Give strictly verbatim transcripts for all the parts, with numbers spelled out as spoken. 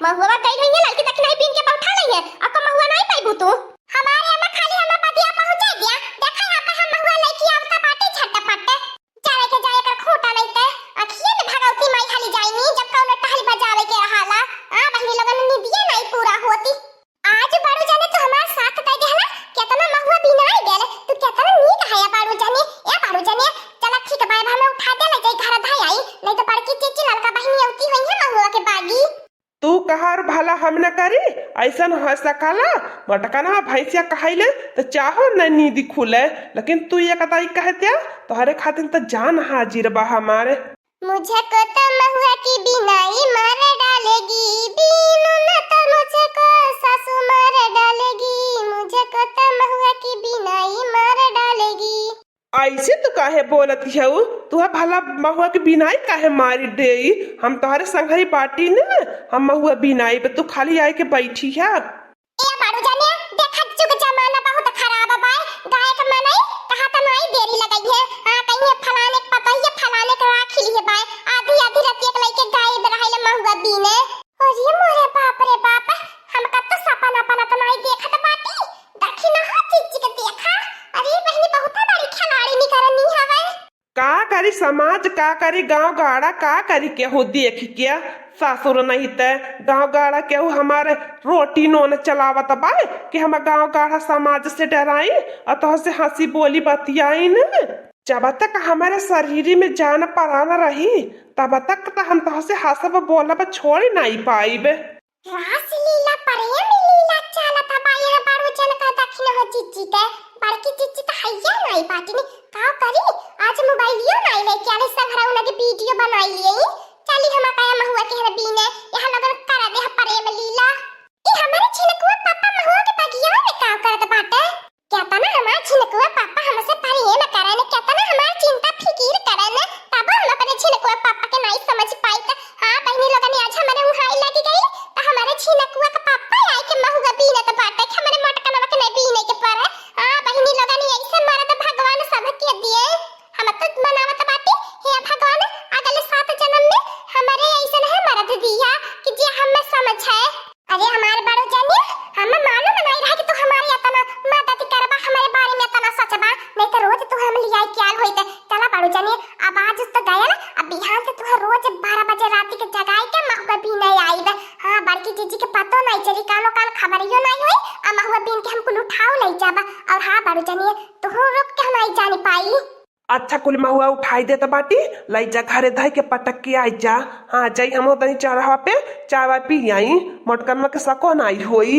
महुआ गइल होइहे, ललकी दखिनही बीन के बैठा लइहे, अको महुआ नाहीं पइबू तू। हमारे अम्मा खाली हमें बतिया पहुँचा दिया, देखा यहाँ पे हम महुआ लइके आवता बाटी झटपट। जाए के जाए कर खूंटा नहीं ते, अखिए में भगवती माई हाली जाइनी, जब कौनो टहल बजावे के रहाला। आ बहिनी लोगन निदिया नहीं पूरा होती। आज बड़ू जाने तो हमार साथ दे देहला, केतना महुआ बिनाई गेल, तू केतना नीक है या बड़ू जाने, ए बड़ू जाने, चला ठीक बा, अब हमें उठा दे ले जाई घर धाई आई, नहीं तो बड़की चीची ललका बहिनी अउती होइहे महुआ के बागी। तू कहा और भला हम न करी, ऐसन हो सकला, मटकना भैंसिया कहाइले तो चाहो न नींद खुले, लेकिन तू एक दाई कहत्या, तोहरे खातिर तो जान हाजिर बा हमारे। मुझको तो महुआ की बिनाई मार डालेगी, बीनू न तो मुझको सासू मार डालेगी। मुझको तो महुआ की बिनाई मार डालेगी। ऐसे तू काहे बोलत हऊ? तुहा भला महुआ के बिनाई काहे मारी देई? हम तोहरे संघरी बाटी न, हम महुआ बिनाई पे तू खाली आए के बैठी है। ए बाड़ू जाने, देखा जुग जमाना बहुत खराब बाय। गाय के मनई कहा त नाई देरी लगई है। हाँ, कहीं फलाने के पतोहिया फलाने के राखी लिए बाय। आधी आधी रतिया के लइके गाय रहले महुआ बीने। अरे मोरे बाप रे बाप, हमका तो सपना पना तो नाई देखत बाटी। देखी ना हो चिच्ची के देखा। अरे बहिनी बहुत बड़ी खिलाड़ी निकरनी हवे। का करी समाज, का करी गाँव गाड़ा, का करी केहू देख के। सासुर नहीं ते गाँव गाड़ा केहू हमारे रोटी नोन चलावत बा कि हम गाँव गाड़ा समाज से डराई और तोह से हंसी बोली बतियाई न। जब तक हमारे शरीर में जान प्राण रही, तब तक तो हम तोह से हंसब बोलब छोड़ नहीं पाइब। रासलीला प्रेम लीला चालत बा, यहाँ बाड़ू जनका दखिन हो चिच्ची के, बड़की चिच्ची त हइया नाई बाटिन, का करी, आज मोबाइलियो नाई लेके आले, सब हरा उनके वीडियो बनाई लिए, चली हम काया महुआ के हर बीने, यहाँ लगन कर दे प्रेम लीला। ई हमारे झिनकुआ पापा महुआ के बगिया में का करत बाटे? केतना हमार झिनकुआ पापा हमसे प्रेम करन, केतना हमार चिंता फिकिर करन, तबो हम अपने झिनकुआ पापा के नाई समझ पाइत। हाँ बहिनी लोगन, आज हमरे उहाँ लग गइल, त हमरे झिनकुआ के पापा आए के महुआ बीनत बाटे कि हमरे मोटकनवा के नाई बीने के पड़े। हाँ बहिनी लोगन, ऐसे मरद भगवान सबके दिए। हम तो मनावत बाटी, हे भगवान, अगले सात जन्म में हमरे ऐसन है मरद दिया कि जे हमें समझे। अरे हमार बड़ू जानिया, हमें मालूम नहीं रहा कि तू हमारी इतना मदद करबा, हमारे बारे में इतना सोचबा, नहीं तो रोज तू हम लियाई के आल होइत। चला बड़ू जानिया, अब आज तो गयल, अब बिहान से तू रोज बारह बजे रात के जगाई के महुआ बीने आईब। हाँ, बड़की जीजी के पतो नहीं चली, कानो कान खबरियो नहीं होई, आ महुआ बीन के हम कुल उठाओ ले जाबा। और हाँ बड़ू जानिया, तू रुक के हम नहीं जानी पाई। अच्छा, कुल महुआ उठाई देत बाटी, लई जा घरे धई के पटक के आई जा। हाँ, जाई हमहू तनी चौराहा पे चाय वाय पी आई, मोटकनवा के सको नाई होई।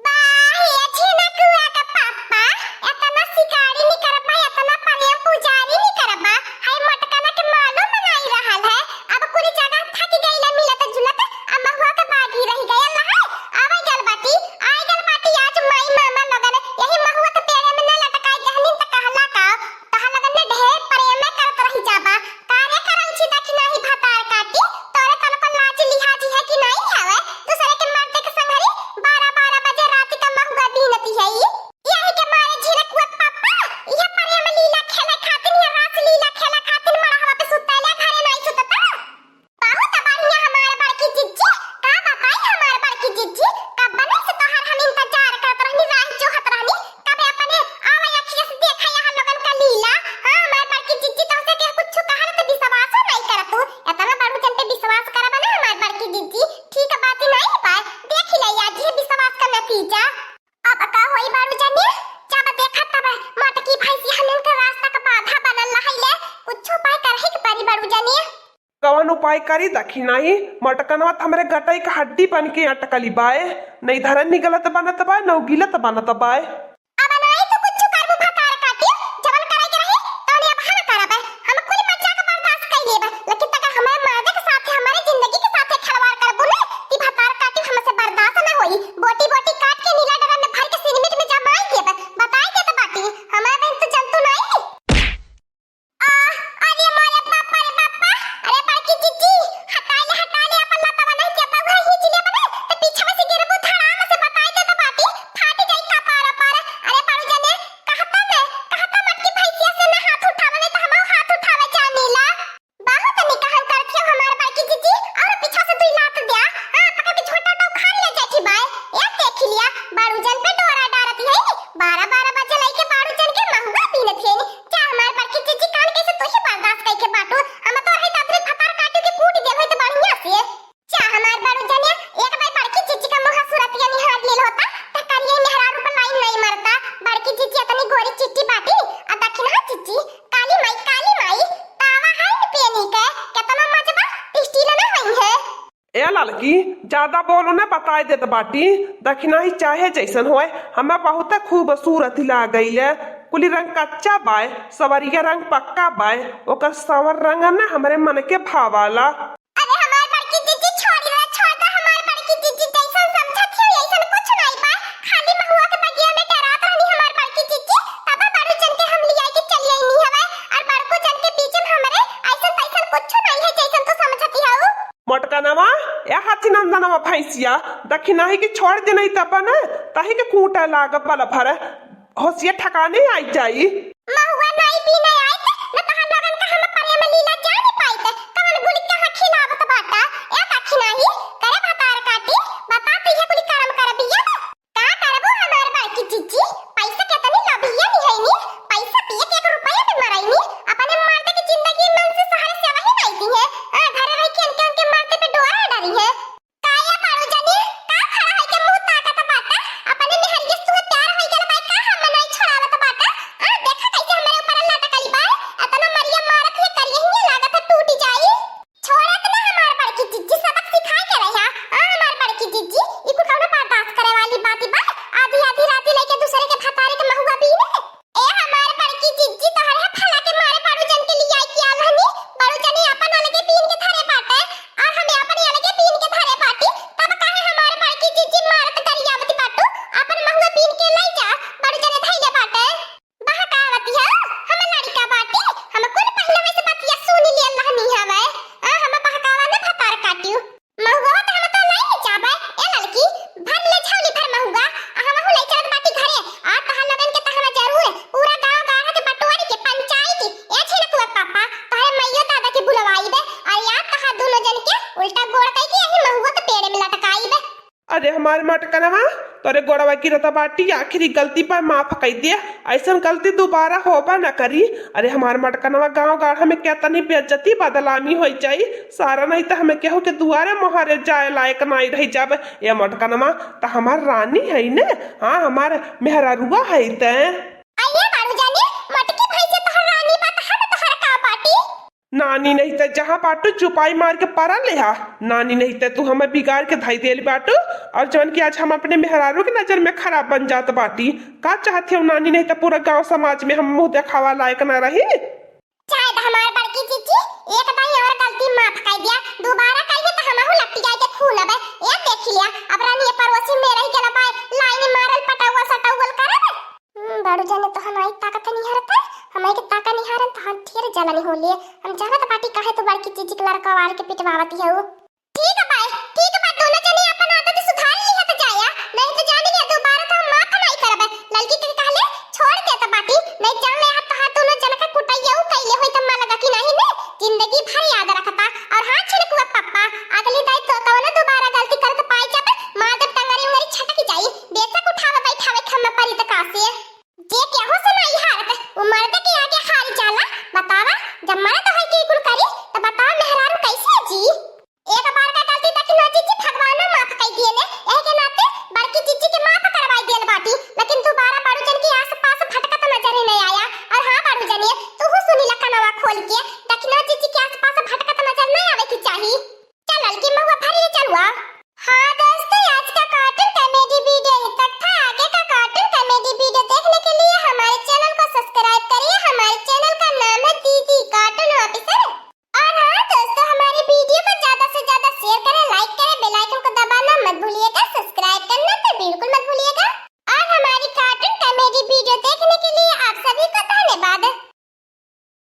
बा, हे झिनकुआ के पापा, एतना शिकारी निकरबा, एतना प्रेम पुजारी निकरबा, हाय मोटकना के मालूम नाई रहल है। अब कुल जगह थक गईला मिलत जुलत, आ महुआ के बागी रह गयल रहे। आवे गल बाटी, आए गल बाटी, आज माई मामा लोगन यही महुआ के पेड़े में न लटकाई दहनिन त कहला का? तोहर लगन में ढेर प्रेम में करत रही जाबा। का रे करौंछी दखिनही भतार काटी, तोरे तनको लाज लिहाज है कि नाई हवे? दूसरे के मर्द के संघरी बारह बारह बजे रात का महुआ बीनती है ई। यही के मारे झिनकुआ पापा, इहे प्रेम लीला खेले खातिर, इहे रास लीला खेले खातिर मड़हवा पे सुतले, घरे नाई सुतता। बहुत बढ़िया हमार बड़की जिज्जी, का बताई हमार बड़की जिज्जी, कब बने से तोहार हम इंतजार करत रहनी, राह जोहत रहनी, कबे अपने आवे अखिया से देखा यहाँ लोगन का लीला। हाँ, हमार बड़की जिज्जी, तोहसे के कुछ कहल तो विश्वासो नहीं करत तू, इतना बड़ू जन पे विश्वास करबा ना हमार बड़की जिज्जी, ठीक बात नहीं पाए, देख ले आज ये विश्वास का नतीजा। अब का होई बड़ू जनिया, जब देखा तब मोटकी भैंसी हमन के रास्ता का बाधा बनल रहले, कुछ उपाय करही के पड़ी बड़ू जनिया। कवन उपाय करी दखिनही? मटकनवा त हमरे गटई के हड्डी बन के अटकली बाय, नहीं धरन निगलत बनत बाय, न उगिलत बनत बाय। अब नाई तो कुछ करबू भतार काटी, जवन करे के रही, तवने अब हम करब। हम कुल मजाक बर्दाश्त कर लेब, लेकिन तका हमारे मर्द के साथ, हमारे जिंदगी के साथ खिलवाड़ करबू ने, ती भतार काटी हमसे बर्दाश्त ना होई। बोटी बोटी काट के नीला ड्रम में भर के सिरमिट में जमाई देब, बताई देत बाटी, हमारे बहन तो जंतु नाई। आ, अरे मोरे बापा रे बापा, अरे बड़की जिज्जी, हटा ले, हटा ले, अपन लतवा नहीं के बउआ ही जिले बने, तो पीछे में से गिरबू धड़ाम से बताई देत बाटी, फाट जाई कपार पर। ललकी, ज्यादा बोलो ना, बताइ देत बाटी। दखिनही चाहे जइसन होय, हमें बहुते खूबसूरत लागइले। कुली रंग कच्चा बाय, सवरिया रंग पक्का बाय, ओकर साँवर रंग ना हमरे मन के भावाला। अरे हमार बड़की जीजी, छोड़ी रे, छोड़ दे हमार बड़की जीजी, जइसन समझत हियो, अइसन कुछ नाहीं बा। खाली महुआ के बगिया में डेरात रहनी हमार बड़की जीजी, तब बड़ू जन के हम लियाइ के चली अइनी हवे, अउर बड़कू जन के बीच में हमरे अइसन तइसन कुछ नाहीं है, जइसन तू समझत हियो। मोटकनवा, ए हाथी नंदनवा भैंसिया, दखिनही के छोड़ दे नाहीं तब ना, तही के कूटे लाग पल भर। होसिया ठिकाने आइ जाई। महुआ नाहीं पीने आइत, न तहन लोगन का हम प्रेम लीला जान पाइत। कवन गुल कहाँ खिलावत बाटा, ए दखिनही, करे भतार काटी, बता तू ये कुल करम करबिया। का करबू हमार बड़की जीजी, पैसा केतनी लबिया निहैनी, पैसा पिए के एक रुपया पे मरैनी, अपने मर्द की जिंदगी मन से सहरे से वही नाहीं दी है। आ, घरे रह के इनके उनके मर्द पे डोरा डरी है। का या बारू जनी, का खड़ा होइके मुँह ताकत बाटा? अपने मेहरिया से तुहे प्यार होइ गल बा का? हम नाहीं छोड़ावत बाटा। आ, देखा कइसे हमरे ऊपर लटकल बा। एतना मरिया मारत है, करिया हिये लागत है टूट जाई। छोड़त ना हमार बड़की जीजी, सबक सिखाए के रहिया। आ, हमार बड़की जीजी, ई कुल कउनो बर्दाश्त करे वाली बात बा? आधी आधी राती लइके दूसरे के भतारे के महुआ बीने। ए हमार बड़की जिज्जी, तोहरे फला के मारे बड़ू जन के लियाई के आल हनी। बड़ू जनी आपन अलगे बीन के धरे बाटे, और हम आपन अलगे बीन के धरे बाटी। तब काहे हमार बड़की जिज्जी मारत गरियावत बाटू? आपन महुआ बीन के लई जा, बड़ू जने धइले बाटे। बहकावती हो, हम लड़िका बाटी, हम कुल पहिले में से बतिया सुनी लियल रहनी हवे। आ, हम बहकावा में भतार काटियो। महुआ त हम तो लई जाबे, ए ललकी, भर ले झोली भर महुआ, आ हमहू लई चलत बाटी घरे। आ तहार लोगन के त हम जरूर पूरा गांव गाढ़ा के बटोरी के पंचायती, ए छिनकुआ पापा, तोहरे मइयो दादा के बुलवाइबे, और या तहार दुनो जन के उल्टा गोड़ कइ के यही महुआ के पेड़ में लटकाइबे। अरे हमार मटकनवा, तोरे गोड़वा गिरत बाटी, आखिरी गलती पर माफ कइ दे, अइसन गलती दोबारा होबा न करी। अरे हमार मटकनवा, गाँव गाढ़ा में केतनी बेइज्जती बदनामी होइ जाई, सारा नहीं त हमें केहू के दुआरे मोहरे जाए लायक नाहीं रहि जाब। ए मटकनवा त हमार रानी है ने, हाँ, हमार मेहरारुआ है ते। अये बारू जानी, मटकी भैंसे तोहर रानी बा त हम तोहर का बाटी? नानी नहीं त जहाँ बाटू चुपाई मार के परा लेहा, नानी नहीं त तू हमें बिगाड़ के धई देल बाटू, और जौन कि आज हम अपने मेहरारू के नजर में खराब बन जात बाटी। का चाहत हो नानी, नहीं त पूरा गाँव समाज में हम मुँह देखावा लायक ना रही। चाहे त हमार बड़की जीजी एक दाई और गलती माफ कइ दिया, दोबारा कइहे त हमहू लपटियाई के खून अबे। ए देख लिया, अब रानी ये पड़ोसी में रह गेल बा, लाइन मारल, पटौवल सटौवल करब। हम्म, बड़ू जाने तो हमारी ताकत निहारत है, हमारी के ताकत निहारन तो हम ढेर जलन हो लिए। हम जानत बाटी काहे तो बड़की जीजी के लड़का वार के पिटवावती है। ठीक बा, ठीक बा, दोनों जने अपन आदत सुधार लिहत जाया, नहीं तो जान लिया दोबारा तो हम माफ नहीं करबे। लड़की के कहले छोड़ देत बाटी, नहीं जान ले हाथ हाथ दोनों जन का कुटैया उ कैले होई त मलगा की नहीं ने, जिंदगी भर याद रखता। और हाँ छिनकुआ पप्पा, अगली दाई तो कवनो दोबारा गलती करत पाई जब मार देब टंगरी उंगरी छटक जाई, बेशक उठावे बैठावे खम्मा परी त कासे। जे केहू से नाई हारत, उ मर्द के आगे हार जाला। बतावा, जब मर्द होई के कुल करी, त बतावा मेहरारू कैसे जी? एक बार का गलती दखिनो जीजी भगवानो माफ कई दिए ने, यही के नाते बड़की जीजी के माफ करवाई दियल बाटी, लेकिन दोबारा बड़ू जन के आस पास भटकत नजर ही नहीं आया। और हाँ बड़ू जनिए, तू सुनी ला कनवा खोल के, दखिनो जीजी के आस पास भटकत नजर नहीं आवे की चाही। चल ललकी महुआ भर ले चलुआ। हाँ दोस्तों, आज का cartoon comedy video यहीं तक था। आगे का cartoon comedy video देखने के लिए हमारे channel को subscribe करिए। हमारे channel का नाम है दीदी cartoon officer। और हाँ दोस्तों, हमारे video को ज्यादा से ज्यादा share करें, like करें, bell icon को दबाना मत भूलिएगा, subscribe करना तो बिल्कुल मत भूलिएगा। और हमारी cartoon comedy video देखने के लिए